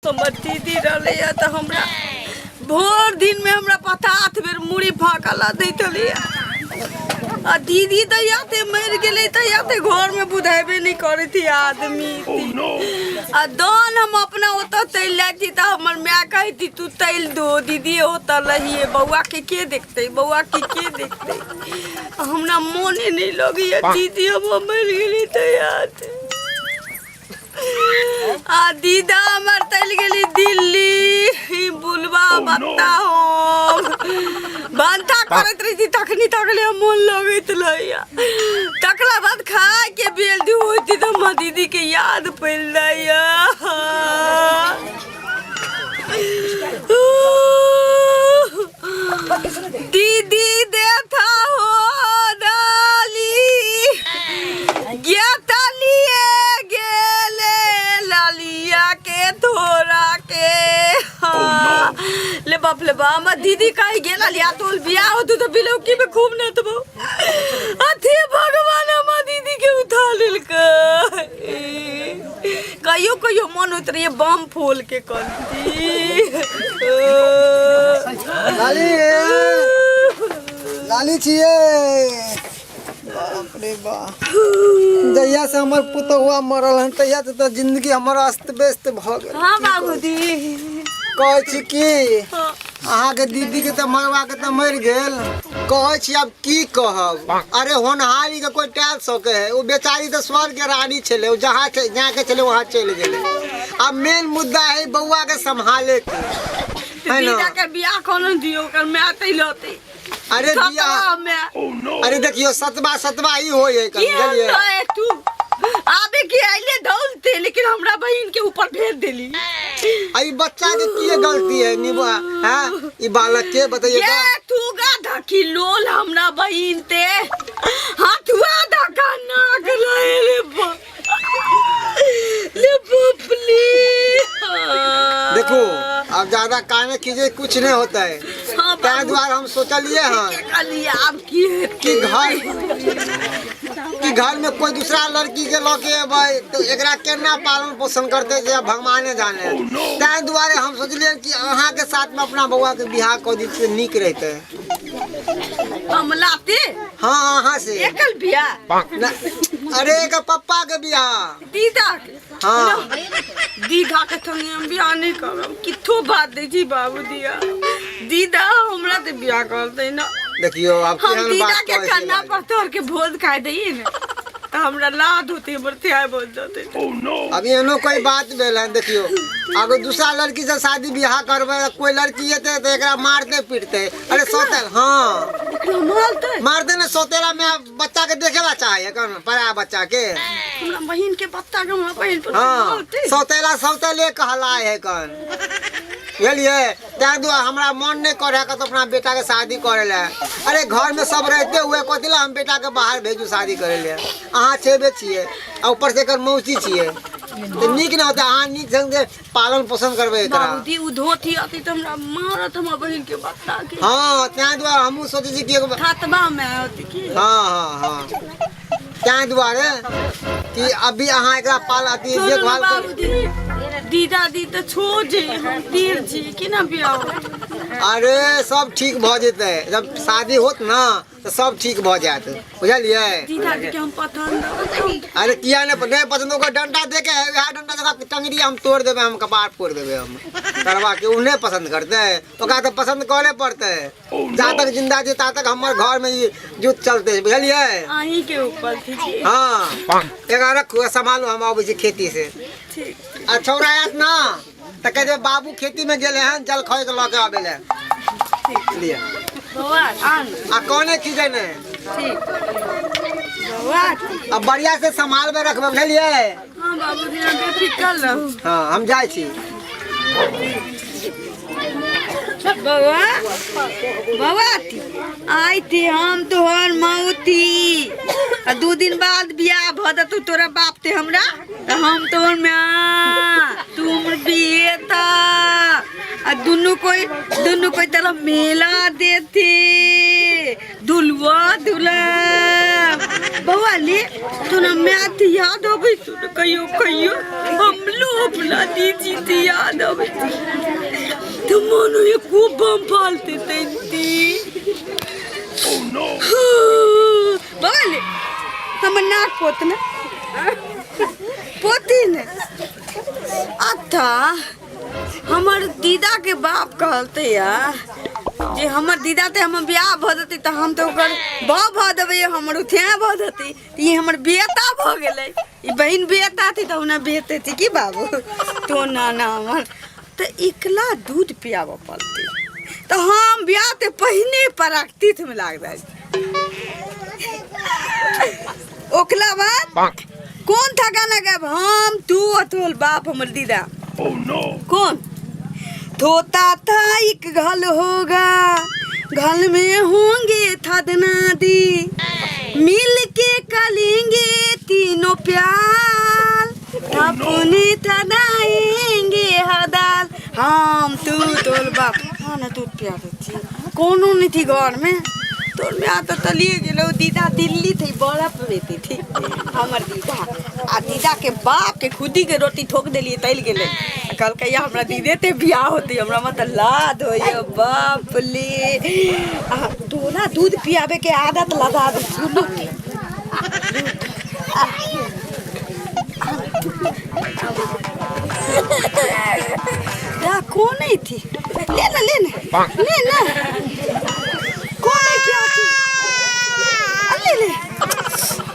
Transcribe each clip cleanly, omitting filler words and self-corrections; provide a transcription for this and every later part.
हमर दीदी रहलैए तऽ हमरा भोर दिनमे हमरा 50 बेर मुड़ी फाँकऽ ला दैत छलैए। आ दीदी तऽ याते मरि गेलै तऽ याते घरमे बुझेबे नहि करैत है आदमी। आ दन हम अपना ओतऽ चलि जाइ छी तऽ हमर माय कहैत तू तैल दो दीदी ओतऽ लहिए, बौआ के के देखतै, बौआ के के देखतै। आ हमरा मोने नहि लगैए, दीदी हमर मरि गेलै तऽ याद। आ दीदा हमर चलि गेली दिल्ली। ई बुलबा बत्ता हम भनसा करैत रही छी तखनी तकले हम मोन लगैत रहैया। तकरा बाद खाय के बेल दी होती तऽ हमर दीदी के याद पड़ि जाइया। दीदी देथा हो डाली गेतलिए गेले लालिया के थोड़ा के। हाँ। ले बाप ले बा, हमर दीदी कहीं गेला लिया तोल बियाह होतु तो बिलौकी में खूब नचबो। अथी भगवान हमर दीदी के उठा लेलकै। कहियो कहियो मन होइत रहिए बम फोल के करती। लाली, लाली छियै। बाप रे बाप, जहिया से हमर पुतहुआ मरल हन तहिया से तऽ जिंदगी हमर अस्त व्यस्त भऽ गेल। हाँ बाबूजी। कहै छी कि अहाँके दीदी के तऽ मरवा के तऽ मरि गेल। कहै छी आब की कहब, अरे होनहारी के कोई टाल सके है? ओ बेचारी तऽ स्वर्ग के रानी छलै, ओ जहाँ जाके छलै वहाँ चलि गेलै। आब मेन मुद्दा है बौआ के सम्हाले के है ना। दीदा के बियाह कोनो दियो, ओकर माय तै लते। अरे बियाह बियाह, अरे देखियो सतबा सतबा ही होय है कभी, बुझलियै? के तू आबे के आइले दौलते, लेकिन हमरा बहिन के ऊपर भेज देली। आ ई बच्चा के की गलती है निबा? हैं, ई बालक के बताइए। ये तू गाधा की लोल हमरा बहिन ते हाथुआ धक्का नाक रहे रे बा ले बापली। देखो अब ज्यादा काने कीजिए, कुछ नहीं होता है। हाँ, ताहि बाबू। दुआरे हम सोचलिए हन के कहलिए आब की हेतै? कि घर में कोई दूसरा लड़की के लऽ के अबै तो एकरा केना पालन पोषण करते जे भगवाने जाने। ताहि दुआरे हम सोचलिए कि अहाँ के साथ में अपना बौआ के बियाह कऽ दी नीक रहते। हम लाते? हाँ, अहाँ से। एकल बियाह? न, अरे एकर पप्पा के बियाह। दीदा के? हाँ। दीदा के संगे हम बियाह नहीं करब, किथो बात दै छी बाबू दिया। दीदा हमरा ते बियाह करते ना। देखियो अब हम केहन दीदा बात के कहै छी कन्ना लाली। पर तोड़ के भोज खाए दैए ने तऽ हमरा लाद होते, हमर त्याय बन जाते। अब एहनो कोई बात भेल है? देखियो अगर दूसरा लड़की से शादी बियाह करबै, कोई लड़की एते तऽ एकरा मारते पीटते। अरे सोते, हाँ। एकरा मारते? मारते ने, सोतेला में बच्चा के देखेला चाहे कौन पराया बच्चा के। हमरा बहिन के बच्चा के हमरा बहिन पर हाँ। मारते? सौतेला सौतेले कहलाए है कौन, बुझलिए? ताहि दुआरे हमरा मन नहीं करे के तो अपना बेटा के शादी करे ले। अरे घर में सब रहते हुए कथी ला हम बेटा के बाहर भेजू शादी करे ले? अहाँ छेबे छियै आ ऊपर से एकर मौसी छियै तऽ नीक ने होतै? अहाँ नीक ढंग से पालन पोषण करबै एकरा। बाबूजी उ धोती अति तऽ हमरा मारत हमरा बहिन के बच्चा के। हाँ, ताहि दुआरे हमहूँ सोचै छी कि एगो खातबा में होती की। हाँ हाँ हाँ, ताहि दुआरे कि अभी अहाँ एकरा पाल अथी छोड़ू ना देखभाल कर। बाबूजी, दीदा दी तऽ छोड़ जे हम तीर छी कि ना बियाह होत? अरे सब ठीक भऽ जेतै, जब शादी होत ना तऽ सब ठीक भऽ जायत, बुझलियै? दीदा दी के हम पसंद। अरे किया ने नहीं पसंद? ओकर डंडा दे के वएह डंडा जकरा टंगरी हम तोड़ देबै, हम कपार फोड़ देबै हम करवा के। ओ नहीं पसंद करतै, ओकरा तऽ पसंद करे पड़तै। जा तक जिंदा छै ता तक हमर घर में ई युद्ध चलते, बुझलियै? अहीं के ऊपर थी जी। हाँ, एकरा रखू, सम्हालू, हम अबै छी खेती से। ठीक। आ छौड़ा आयत ना तऽ कहि देबै बाबू खेती में गेलै हन, जल खोइ के लऽ के आबै लए लिअ। बौआ आन। आ कोने खींचै ने। ठीक बौआ। आ बढ़िया से सम्हालबै रखबै, बुझलियै? हाँ बाबूजी, हम बेफिक्र रहू। हाँ, हम जाइ छी। बौआ, बौआ, आइते हम तोहर मौती आ 2 दिन बाद बियाह भऽ जेतौ तोरा बाप ते हमरा, तऽ हम तोहर माय, तू हमर बेटा आ दुनू कोई तरह मेला देते दुलवा दुल्हा। बौआ ले तोरा माय तऽ याद अबै छौ ने कहियो कहियो हमरो अपना दीदी तऽ याद अबै छै तऽ मन होइए खूब बम फालते तैती। बौआ ले हमर नाक पोत ने पोती ने। अच्छा हमर दीदा के बाप कहलते या जे हमर दीदा ते हमर बियाह भऽ जेतै तऽ हम तऽ ओकर भाव भऽ देबै, हमर उठिया भऽ जेतै। तऽ ई हमर बेटा भऽ गेलै, ई बहिन बेटा थी तऽ हुना बेटे थी की बाबू तो ना ना हमर तऽ एकला दूध पियाबऽ पड़तै। तऽ हम बियाह ते पहिने पराग तीर्थ में लाग जाइ। ओकला बाद कौन था गाना गायब हम तू और तोहर बाप हमर दीदा? कौन थोता था एक घल होगा, घल में होंगे थदना दी, मिल के कलेंगे तीनों प्यार, अपने थदाएंगे हदाल। हम तू तोहर बाप हाँ ना दूध पिया देती कोनो नहीं थी घर में। तोर में आता तलिए गेलो। दीदा दिल्ली थी, बर्फ बेती थी हमर दीदा। आ दीदा के बाप के खुदी के रोटी ठोक देलिए तैल गेलै। कहलकै या हमरा दीदे ते बियाह होती, हमरा मत लाद होइए बाप ले। आ तोरा दूध पियाबे के आदत लगा दे। सुनो कौन नहीं थी, ले ना ले ना ले ना। कौन है क्या थी? ले ले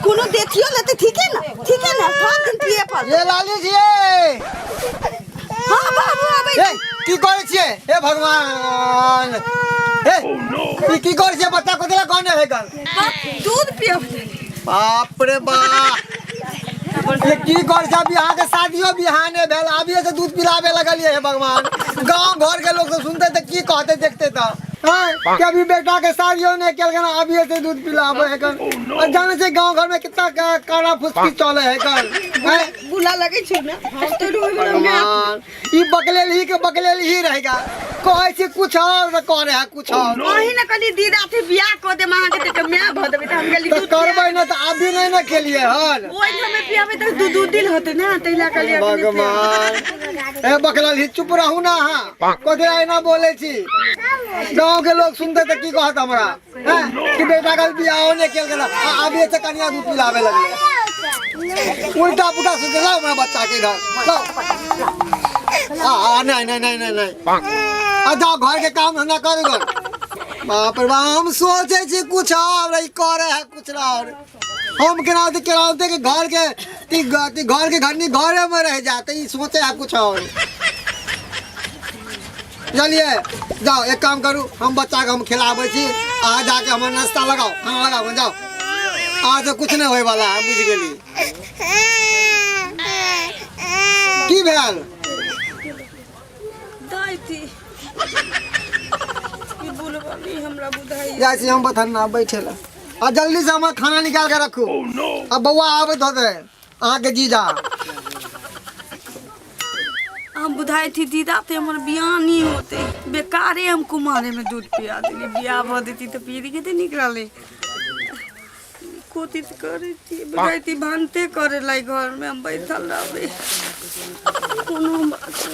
कोनो देखियो ले तो ठीक है ना, ठीक है ना। थोड़ा दिन पिए पर ये लाली जी ये। हाँ बाबू आबै। ए की करै छियै? हे भगवान, हे ई की करै छियै? बच्चा कथी कौन है कल? बाप दूध पियाब। बाप रे बाप, ये की करै छै? अभी अहाँके शादियो बिहाने भेल, अभिये से दूध पिलाबे लगलियै। हे भगवान, गांव घर के लोग सब सुनते तऽ की कहते देखते तऽ हाँ, कि अभी बेटा के शादियो नहीं केलकन, अभिये से दूध पिलाबे है कन। और जाने छै गांव घर में कितना काना फुसकी चले है कन। हैं? बुला लगे छै ना हम तो रोज रोज में। भगवान, ई बकलेल ही के बकलेल ही रहेगा। कहै छी कुछ और तऽ करे है कुछ और। वही ना कहली दीदा थे बियाह कऽ देम अहाँके तऽ माय भऽ देबै तऽ हम गेली तऽ दूध करबै ने तऽ अभी नहीं ने केलिए हन। ओहि ठाम पियाबै तऽ दू दू दिन होतै ना, ताहि लए कहलियै अखने पियाबै। भगवान, ए बकलेल ही, चुप रहू ना अहाँ। कथी एना बोलै छी? गांव के लोग सुनते तऽ की कहत हमरा हैं? कि बेटा के बियाहो नहीं केलकै आ अभी से कनिया दूध पिलाबे लगले। उल्टा पुल्टा सुनते। लाओ हमरा बच्चा के इधर लाओ। आ आ नहीं नहीं नहीं नहीं नहीं, आ जाओ घर के काम धंधा करू घर। बाप रे बाप, हम सोचे छी कुछ और, ई करे है कुछ और। हम केना होते केना होते कि घर के ती ती घर के घरनी घरे में रह जाते, ई सोचे है कुछ और। चलिए जाओ, एक काम करू, हम बच्चा के हम खिलाबै छी, अहाँ जाके हमर नाश्ता लगाओ, खाना लगाओ जाओ। आज तो कुछ नहीं होय वाला है, बुझि गेली। की भेल? दाइ थी ई बुलबनी हमरा बुझाइ। जाइ छी हम बथन्ना बैठे ला। आ जल्दी से हमर खाना निकाल के रखू। अब बौआ आबैत होतै अहाँके जीजा। हम बुझाइ थी दीदा ते हमर बियाह नहीं होते, बेकारे हम कुमारे में दूध पिया देली। बियाह भऽ देती तऽ पी के ते निक रहलै। कोशिश करै छी, बुझाइ थी भानते करे लाई घर में हम बैठल रहबै, कोनो बात नहीं।